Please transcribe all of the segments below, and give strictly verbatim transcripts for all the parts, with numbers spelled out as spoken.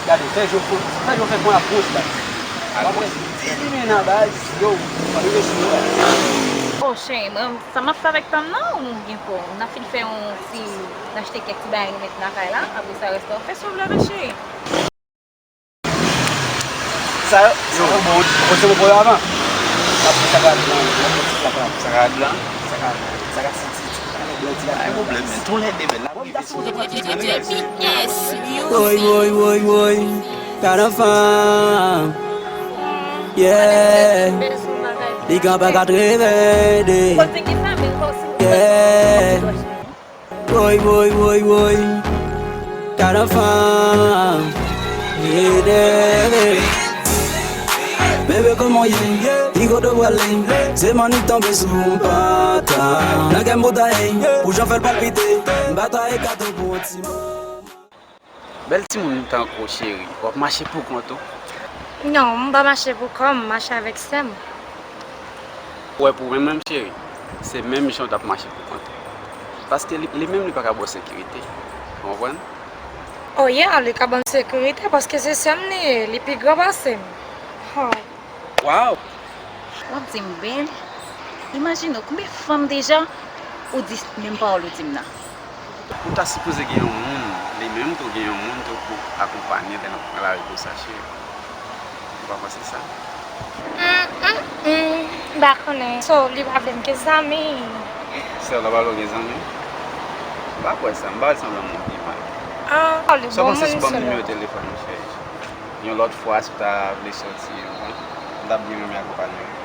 Gade, fè Joe fè, fè Joe fè pran apwòch la. Apre, elimine nan baz, yo, pa rive sou yo. Oh, cheri, mwen, sa m ap fè avèk fanm nan, ou gen pou. N ap fin fè yon ti, n achte kèk ti bagay remèt nan kay la, apre sa, rèste w fè sa w vle avèl, cheri. Sa yo, yo, bon, bon, se bon pou yo avan. Sa ka di lan, sa ka, sa ka di lan, sa ka, sa ka santi, sa ka blanti la. Ay, pwoblèm, men tou lè de bèl la. Woy, woy, woy, woy. Gad yon fanm. Yeah. Li gen pa katreven de. Yeah. Woy, woy, woy, woy. Gad yon fanm. Yeah. Bebe, kòman w ye? Ki kote w prale? Se mannik tonbe sou yon pata. Nan kè m pou ta ye. Pou jan fè l palpite. M pa ta ye kato pou yon ti moman. Bèl timoun tankou w, cheri, w ap mache pou kont ou? Non, m pa mache pou kò m, m mache avèk sè m. Ou wè, pou mwen menm, cheri, se menm jan w t ap mache pou kont ou. Paske li, li menm, li pa ka ba w sekirite. Ou konprann? Oh yeah, li ka ban m sekirite paske se sè m li ye, li pi gran pase m. Oh. Waw! W ap di m, Ben, imajine w, konbyen fanm deja ou di menm pawòl ou di m nan? Ou ta sipoze gen yon moun, li menm tou gen yon moun tou pou akonpanye lè n ap pran lari konsa, cheri. Ou pa panse sa? Mm, mm, mm, m pa konnen. So, li pa vle m gen zanmi. Sè w la pa vle w gen zanmi? M pa kwè sa, m pa wè l sanble yon moun ki mal. Ah, oh, li bon moun sèlman. Sa w panse si w ban m nimewo telefòn ou, cheri? Yon lòt fwa, si w ta vle sòti, ou konprann, m t ap byen renmen akonpanye w.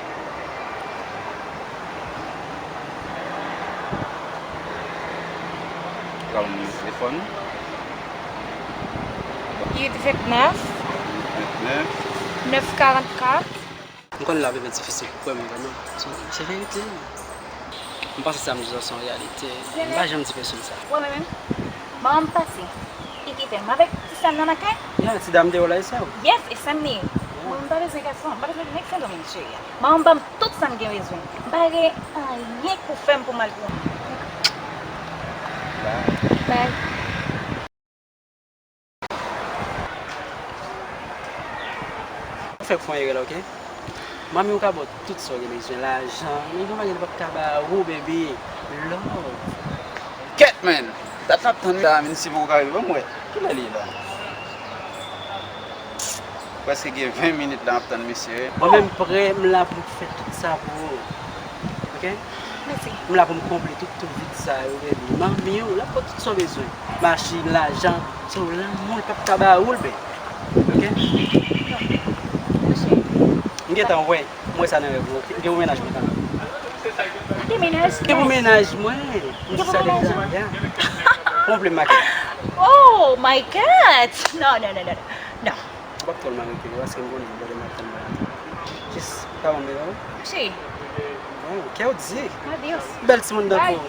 Sa w nimewo telefòn ou? Uit vennèf. Uit vennèf. Nèf karannkat. M konnen lavi a difisil pou kwè m vrèman. Se, se verite. M panse sa m di w se yon reyalite. M pa janm di pèsonn sa. Ou wè mwen menm? Manman m pase. Li kite m avèk ti sè m nan lakay. Yeah, ti dam deyò la, e sè w? Yes, e sè m li ye. Mwen, m pa bezwen gason, m pa bezwen nèg Sendomeng, cheri. Manman m ban m tout sa m gen bezwen. M pa gen anyen pou fè m pou m al pou. Bye. Ou fèk fè yon erè la, oke? Manmi w ka ba w tout sa w gen bezwen, lajan, men gen bagay li p ap ka ba ou, baby. Love. Kèt, man! Dat n ap tann la, men si poko ka rive, ban m wè. Kilè li ye la? Prèske gen ven minit la, m ap tann misye. Mwen menm prè, m la pou m fè tout sa pou ou. Oke? Mèsi. M la pou m konble tout, tout vid sa yo, baby. Manmi w, l ap ba w tout sa w bezwen. Machin, lajan, se yon lanmou, li p ap ka ba ou l, baby. Oke? M gentan wè, m wè sa nan rèv mwen, oke? M gen pou mennaj mwen kanmenm. Ou gen mennaj? M gen pou mennaj mwen. M di sa deja, yeah. Konble m maket. Oh my God! Non, non, non, non, non. Non. M p ap twò mal rete, paske m konnen se bòdè m ap tann la. Jis, pa ban m bezwen ou. Cheri. Bon, kè w di. Adios. Bèl timoun tankou w.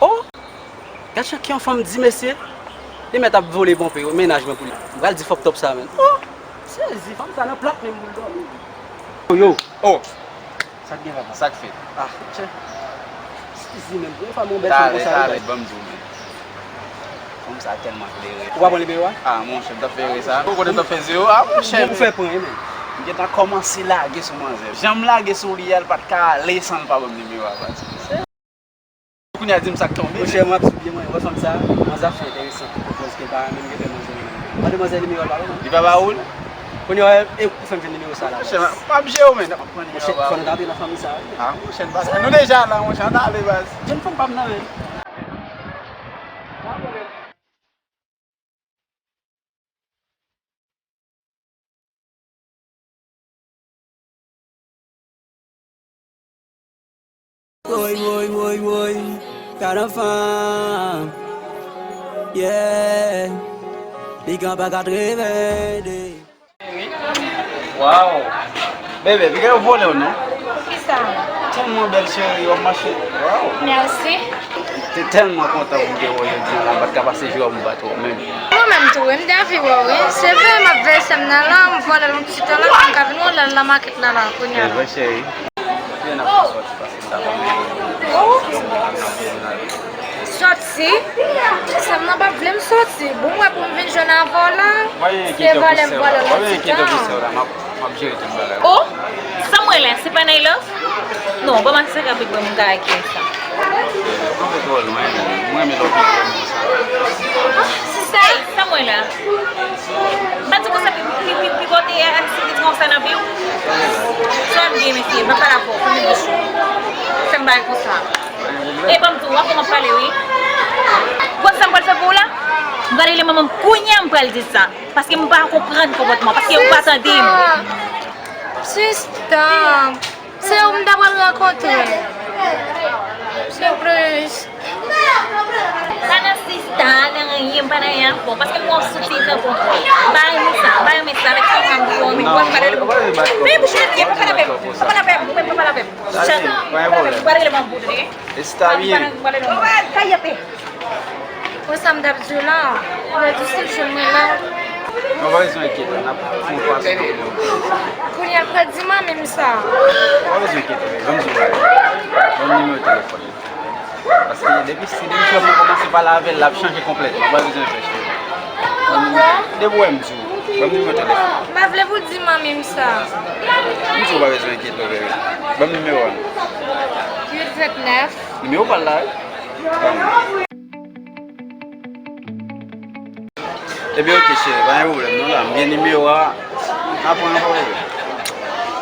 Oh! Gad jan ki yon fanm di, mesye. Li mèt ap vole ponpe yo, mennaj mwen pou li. M pral di fòk top sa, menn. Oh! Sezi, fanm sa nan plat menm pou l dòmi. Yo, yo. Oh! Sa k gen, papa? Sa k fèt? Ah, tchè. Sezi menm, premye fwa m wè yon bèl fanm konsa, wi, baz. Talè, ban m di w, men. Fanm sa tèlman klere. Ou pa pran nimewo a? Ah, monchè, m t ap fè erè sa. Ou konnen m t ap fè zewo? Ah, monchè. Ou fè pran, wi, men. M gentan kòmanse lage sou manzè. Jan m lage sou li a, l pa t ka ale san l pa ban m nimewo a, baz. Kounye a di m sa k tonbe. Monchè, mwen ap sou pye mwen, wè fanm sa, manzè ap fè enteresan. Paske l pa menm gen fè manzè menm. Mande manzè nimewo l pa ban mwen. Li pa ba ou l? Kounye a, e ou fè m jwenn nimewo sa la. Monchè, m ap jere w, men. Monchè, fò nou ta antre nan fanmi sa, wi. Ah, monchè, n pa, nou deja la, monchè, ann ale, baz. Jèn fanm pa m nan, men. Woy, woy, woy, woy, gad yon fanm. Yeah. Li gen pa katreven de. Waw. Bebe, piga yo vole w non? Kisa? Tèlman bèl cheri, w ap mache. Waw. Mèsi. Te tèlman kontan pou m te wè w jodi a la, m pa t ka pase jou a m pa t wè w menm. Mwen menm tou, wi, m te anvi wè w, wi. Se vre, m ap veye sè m nan la, m vole l yon ti tan la, m ka vin wè w lè l nan makèt la, la, kounye a la. Se vre, cheri. Kounye a n ap sòti, paske m ta konn. Oh. Sòti? Sè m nan pa t vle m sòti. Bon, m wè pou m vin jwenn avè w la. Se vòlè m vòlè w nan ti tan. O, sa m wè la, se pa nan love? Non, ban m ak sa k ap vin ban m kay ki sa. Ou twò lwen, mwen renmen lè w pi pran konsa. Sista, sa m wè la? M pa di konsa pi, pi, pi, pi pote a, a, si pi konsa nan vi w. Sa m byen, mesye, m pa pale avè w, fèmen bouch ou. Fè m bagay konsa. E ban m di w, w ap fè m ap pale, wi. Ou konn sa m pral fè pou w la? M pral rele manman m kounye a, m pral di sa. Paske m pa konprann konpòtman, paske ou pa tande m. Sista, sista, se ou m ta pral rankontre. Sipriz. Pa nan sista, nan anyen, m pa nan anyen ankò. Paske m wè w soti nan konpòt. M pa renmen sa, m pa renmen sa. Avèk sa, m pa renmen sa. Men bouch mwen byen, pa pale avè m. Pa pale avè m, ou menm pa pale avè m. Chak, pa pale avè m, m pral rele manman m pou tande. Estabiye. Mwen sa m t ap di w la, ou wè tou se jwenn mwen la. Non, pa bezwen enkyete, n ap fè yon pas pou ou. Kounye a l pral di manmi m sa. Pa bezwen enkyete, ban m di w bagay. Ban m nimewo telefòn li. Paske depi, si depi frè mwen kòmanse pale avè l, l ap chanje konplètman. Pa bezwen fè cheri. Ban m nimewo. Depi w wè m di w, ban m nimewo telefòn. M pa vle pou w di manmi m sa. M di w pa bezwen enkyete w, bebe. Ban m nimewo a. Uit vennèf. Nimewo pa l la, wi. Ebyen, oke, cheri, pa gen pwoblèm, non, la. M gen nimewo a, n a pran yon pwoblèm.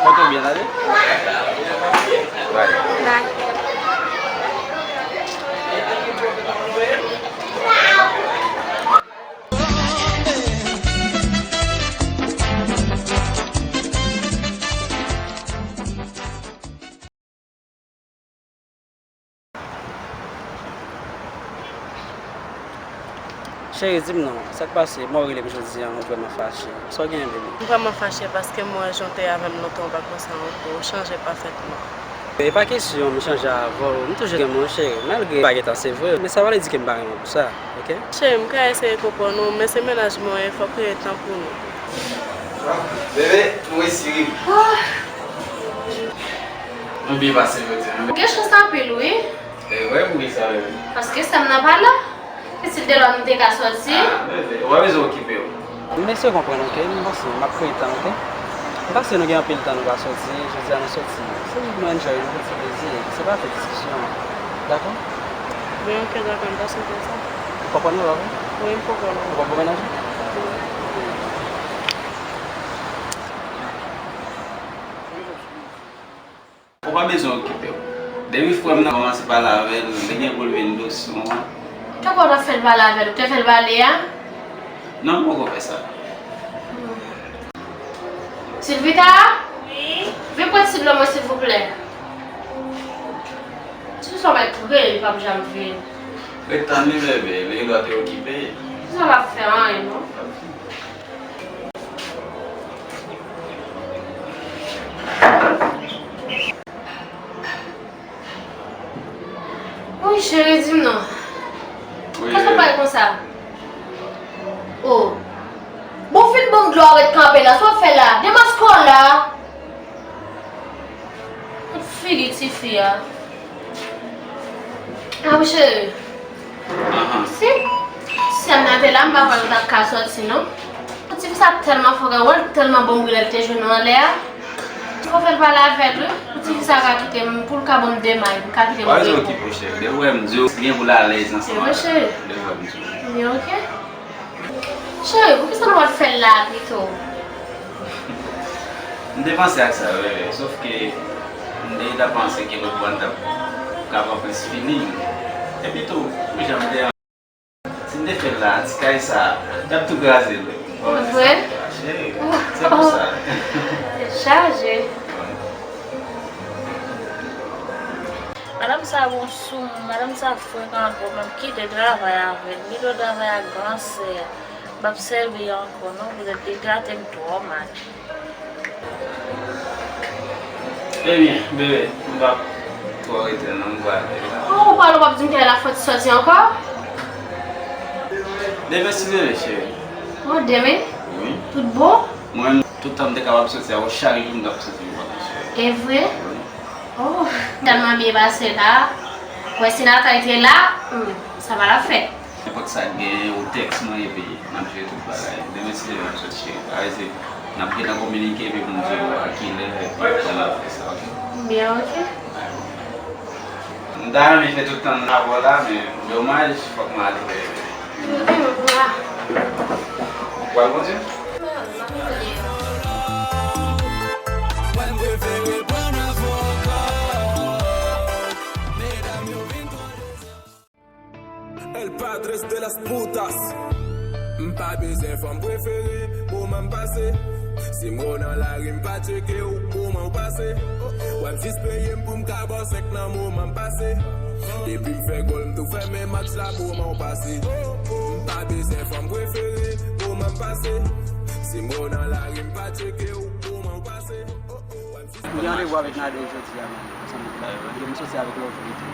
Pòte w byen, tande? Bye. Bye. Cheri, di m non, sa k pase? Mwen w rele m jodi a, ou vrèman fache. Sa w genyen, baby? M vrèman fache paske m wè jan w te avè m lontan, ou pa konsa ankò, ou chanje pafètman. E pa kesyon m chanje avè w, m toujou renmen w, cheri, malgre pa gen tan, se vre, men sa pa vle di ke m pa renmen w pou sa, oke? Cheri, m ka eseye konprann ou, men se mennaj mwen, fòk w gen tan pou nou. Bebe, m resi rive. Mwen byen pase jodi a. Ou gen chans anpil, wi. E vre, poukisa menm? Paske sè m nan pa la. E si l te la, nou te ka sòti. Ah, bebe, ou pa bezwen okipe w. M eseye konprann, oke? M panse m ap kreye tan, oke? M panse nou gen anpil tan nou pa sòti. Jodi a nou sòti. Se jis nou enjoy, nou fè ti plezi. Se pa fè diskisyon. Dakò? Bon, oke, dakò, m pase konsa. Ou konprann mwen, pa vre? Wi, m konprann ou. Ou konprann mennaj ou? Ou pa bezwen okipe w. Depi frè m nan kòmanse pale avè l, li gen pou l vin dousman. Tankou w t ap fè l pale avè l, ou te fè l pale a? Non, m poko fè sa. Silvita? Wi? Vin pran ti dlo mwen, silvouplè. Ti fi sa bay kouri, li p ap janm vin. Ret tann li, bebe, li gendwa te okipe. Ti fi sa p ap fè anyen, non. Wi, cheri, di m non. Wi. Kòman w pale konsa? O. Bon, fin ban m dlo a, ret kanpe la. Sa w ap fè la? Demaske w la. Kout figi tifi a. A wi, cheri. Ahan. Si sè m nan te la, m pa kwè nou t ap ka sòti, non. Tifi sa tèlman fò, wè l tèlman bon, m wè lè l te jwenn nou anlè a. Fò fè l pale avè l, wi. Pou tifi sa ka kite m, pou l ka ban m de may, pou l ka kite m repo. Pa bezwen okipe w, cheri. Depi w wè m di w, li gen pou l alèz ansanm avè w. Depi w wè m di w. Byen, oke. Cheri, poukisa nou pa t fè l la pito? M te panse ak sa, wi, wi. Sòf ke m te gentan panse ke lòt bò a n t ap ka pran plis feeling. Epi tou, wi, jan m te, si m te fè l la, ti kay sa, t ap tou kraze l, wi. Vre? Cheri, se pou sa. Tèt chaje. Madanm sa bon sou mwen, madanm sa frekan twòp, m ap kite travay avè l. M kite w travay ak gran sè a. M p ap sèvi ankò non, poutèt li trete m twò mal. Ebyen, bebe, m p ap twò rete non, m prale la. Oh, ou prale, w p ap di m kilè l ap fè ti sòti ankò? Demen si Dye vle, cheri. Oh, demen? Wi. Tout bon? Mwen, tout tan m te kapab sòti avè w, chak jou m t ap sòti m kontan, cheri. E vre? Wi. Oh, tèlman byen pase la. Wè si Nathan te la, hmm, Sa pa l ap fèt. Nenpòt sa k genyen, ou tèks mwen epi n ap jere tout bagay. Demen si Dye vle n ap soti cheri. Sa vle di n ap gentan kominike epi pou m di w a kilè epi kòman n ap fè sa, oke? Byen, oke. Alright, bon. M ta renmen fè tout tan nan avè w la, men domaj, fòk m ale. Ou pral kondi? Mwen prefere pran avoka. Medam yo vin twò dezòd. El padres de las putas. M pa bezwen fanm prefere, moman m pase. Si m wè w nan lari, m pa tcheke w, kòman w pase? W ap jis peye m pou m ka ba w senk nan moman m pase. Depi m fè gòl, m tou fèmen match la, kòman w pase? M pa bezwen fanm prefere, kòman m pase? Si m wè w nan lari, m pa tcheke w, kòman w pase? W ap jis M gen randevou avèk Nadège jodi a, man. Ansanm avèk Nadège. M soti avèk Lovely tou.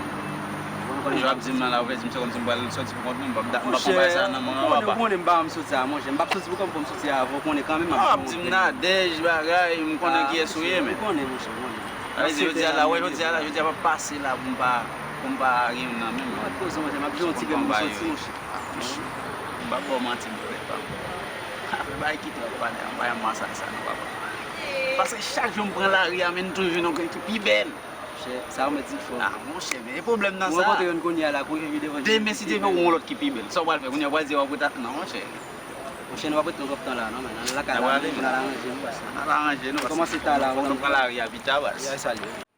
Ou konnen Jan w ap di m nan la, ou vle di m se kòmsi m pral soti pou kont mwen, m p ap da- m p ap pran bagay sa nan men w, papa. Ou konnen m pa janm soti a, monchè. M p ap soti pou kont mwen, m soti a avè w, ou konnen kanmenm m ap Jan w ap di m Nadège, bagay, m konnen kiyès ou ye, men. Ou konnen, monchè, ou konnen. Sa vle di jodi a la, wè, jodi a la, jodi a m ap pase la pou m pa, pou m pa gen youn nan men m. Ou pa t poze, monchè, m ap jwe yon ti grenn m soti, monchè. M p ap ba w manti, brother, pa. Apre bagay ki twòp, pa, pa yon masaj sa, non, papa. Paske chak jou m pran lari a, men m toujou jwenn yon grenn ki pi bèl. Monchè, sa w mèt di fò. Ah, monchè, men e pwoblèm nan sa. Mwen rankontre youn kounye a la, kouri vide devan. Demen, si Dye vle, ou wè yon lòt ki pi bèl. Sa w pral fè? Kounye a, w pral di w ap ret a, non, monchè. Monchè, nou p ap ret twòp tan la, non, men. Ann lakay la, nou al aranje nou, baz. Ann al aranje nou, baz. Kòmanse ta la, ou konn pran lari a pita, baz. Yay, salye.